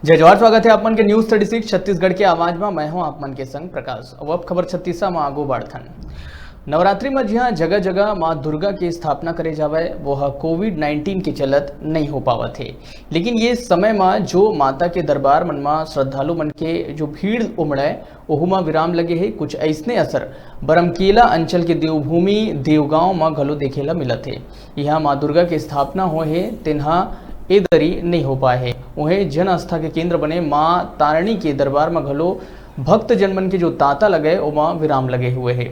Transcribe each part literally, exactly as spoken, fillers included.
जय जोहार, स्वागत हे आप मन के News Thirty Six छत्तीसगढ़ के आवाज म। मैं हूं आप मन के संग प्रकाश। अब, अब खबर छत्तीसा म आगू बढ़थन। नवरात्रि म जिहां जगह-जगह मां दुर्गा के स्थापना करे जावय, वो ह COVID nineteen के चलत नइ हो पावत हे। लेकिन ये समय म जो माता के दरबार मन म श्रद्धालु मन के जो भीड़ उमड़य, ओहू म विराम लगे हे। कुछ अइसने असर बरमकेला अंचल के देवभूमि देवगांव म घलो देखे ल मिलत हे। इहां मां दुर्गा के स्थापना होए हे, तेन ह ए दरी नइ हो पाए हे। उहें, जन आस्था के केंद्र बने मां तारिणी के दरबार म घलो भक्तजन मन के जो तांता लगय, ओमा विराम लगे हुए हे।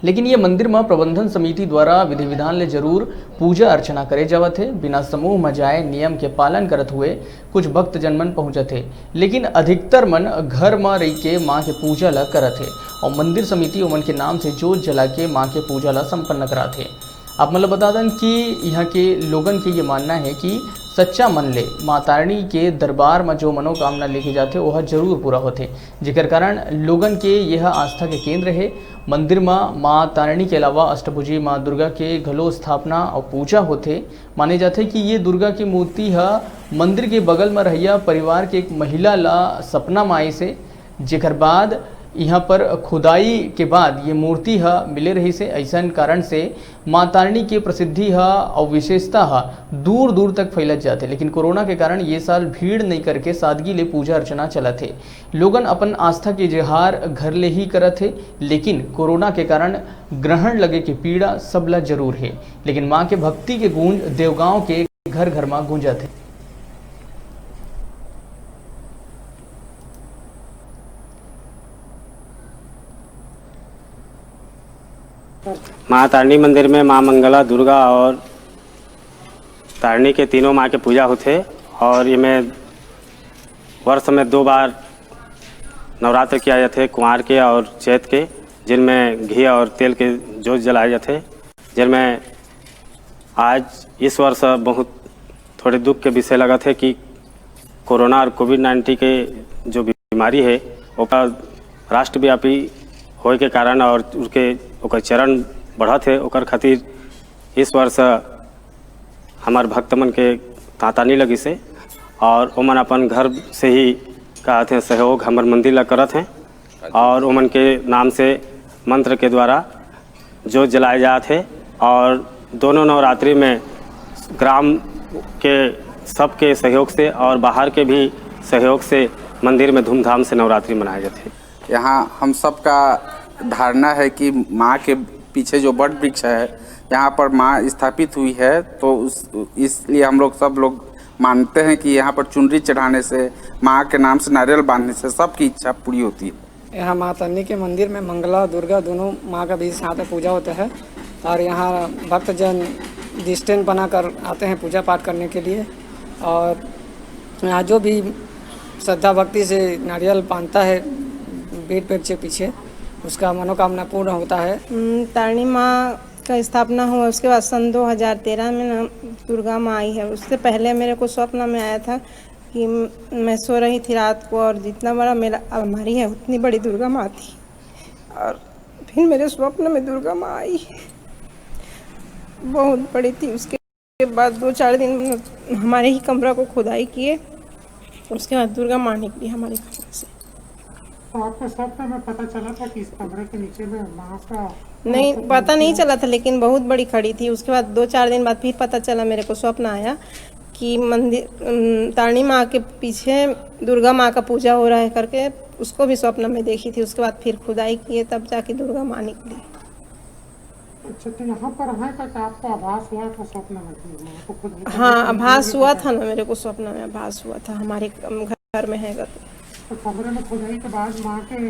लेकिन ये मंदिर म प्रबंधन समिति द्वारा विधि विधान ले जरूर पूजा अर्चना करे जावत हे। बिना समूह म जाए नियम के पालन करत हुए कुछ भक्तजन मन पहुंचत हे, लेकिन अधिकतर मन घर म रहि के मां के पूजा ल करत हे और मंदिर समिति ओमन के नाम से जोत जला के मां के पूजा ल संपन्न करात हे। आप मन ल बता दन कि इहां के लोगन के ये मानना हे कि सच्चा मन ले मां तारिणी के दरबार म जो मनोकामना लेके जाथे, ओह जरूर पूरा होथे, जेकर कारण लोगन के यह आस्था के केंद्र हे। मंदिर म मां तारिणी के अलावा अष्टभुजी मां दुर्गा के घलो स्थापना अउ पूजा होथे। माने जाथे कि ये दुर्गा के मूर्ति ह मंदिर के बगल म रहइया परिवार के एक महिला ला सपना म आइस हे, जेकर बाद इहां पर खुदाई के बाद ये मूर्ति ह मिले रहिस हे। अइसन कारण से मां तारिणी के प्रसिद्धि ह अउ विशेषता ह दूर-दूर तक फैलत जाथे। लेकिन कोरोना के कारण ये साल भीड़ नइ करके सादगी ले पूजा अर्चना चलत हे। लोगन अपन आस्था के इजहार घर ले ही करत हे, लेकिन कोरोना के कारण ग्रहण लगे के पीड़ा सबला जरूर हे। लेकिन मां के भक्ति के गूंज देवगांव के घर-घर म गूंजत हे। माँ तारिणी मंदिर में माँ मंगला, दुर्गा और तारिणी के तीनों माँ के पूजा होथे और एमे वर्ष में दो बार नवरात्र किया जाथे, कुंवार के और चैत के, जिनमें घी और तेल के जोत जलाए जाथे। जिनमें आज इस वर्ष बहुत थोड़े दुख के विषय लगत हे कि कोरोना और कोविड नाइन्टीन के जो बीमारी हे, ओकर राष्ट्रव्यापी होए के कारण और उसके, ओकर चरण बढ़त हे, ओकर खातिर इस वर्ष हमर भक्त मन के तांता नइ लगिस हे और ओमन अपन घर से ही, का कहथे, सहयोग हमर मंदिर ला करत हें और ओमन के नाम से मंत्र के द्वारा जोत जलाए जात हे और दोनों नवरात्रि में ग्राम के सबके सहयोग से और बाहर के भी सहयोग से मंदिर में धूमधाम से नवरात्रि मनाए जाथे। यहाँ हम सबका धारणा है कि माँ के पीछे जो वट वृक्ष है, यहाँ पर माँ स्थापित हुई है, तो उस, इसलिए हम लोग, सब लोग मानते हैं कि यहाँ पर चुनरी चढ़ाने से, माँ के नाम से नारियल बांधने से सबकी इच्छा पूरी होती है। यहाँ माँ तारिणी के मंदिर में मंगला, दुर्गा दोनों माँ का भी साथ में पूजा होता है और यहाँ भक्तजन डिस्टेंस बनाकर आते हैं पूजा पाठ करने के लिए। और यहाँ जो भी श्रद्धा भक्ति से नारियल बांधता है बीट पेड़ के पीछे, उसका मनोकामना पूर्ण होता है। हम्म, तारिणी माँ का स्थापना हुआ, उसके बाद सन दो हज़ार तेरह में ना दुर्गा माँ आई है। उससे पहले मेरे को स्वप्न में आया था कि म-, मैं सो रही थी रात को और जितना बड़ा मेरा अलमारी है, उतनी बड़ी दुर्गा माँ थी। और फिर मेरे स्वप्न में दुर्गा माँ आई, बहुत बड़ी थी। उसके बाद दो चार दिन हमारे ही कमरा को खुदाई किए, उसके बाद दुर्गा माँ निकली हमारे कमरे से। तो आपको स्वप्न में पता चला था कि इस कमरे के नीचे में माँ का नहीं, पता नहीं चला था, लेकिन बहुत बड़ी खड़ी थी। उसके बाद दो चार दिन बाद फिर पता चला, मेरे को स्वप्न आया कि मंदिर, अम, तारिणी माँ के पीछे दुर्गा माँ का पूजा हो रहा है करके, उसको भी स्वप्न में देखी थी। उसके बाद फिर खुदाई किए, तब जाके दुर्गा माँ निकली। अच्छा, तो यहाँ पर है का, का आपको आभास हुआ था स्वप्न में कि माँ को खुदाई करने हाँ, के लिए आभास हुआ था ना, मेरे को स्वप्न में आभास हुआ था, हमारे कम-, घर में है करके। तो कमरे में खुदाई के बाद माँ के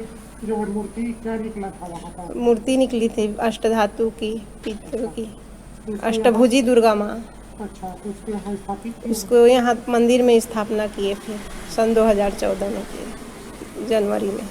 जो मूर्ति क्या निकला था वहाँ पर? मूर्ति निकली थी अष्टधातु की, पीतल की, उसको यहाँ अष्टभुजी दुर्गा माँ। अच्छा, तो उसको यहाँ स्थापित किया? उसको यहाँ मंदिर में स्थापना किए फिर सन दो हज़ार चौदह में किए, जनवरी में।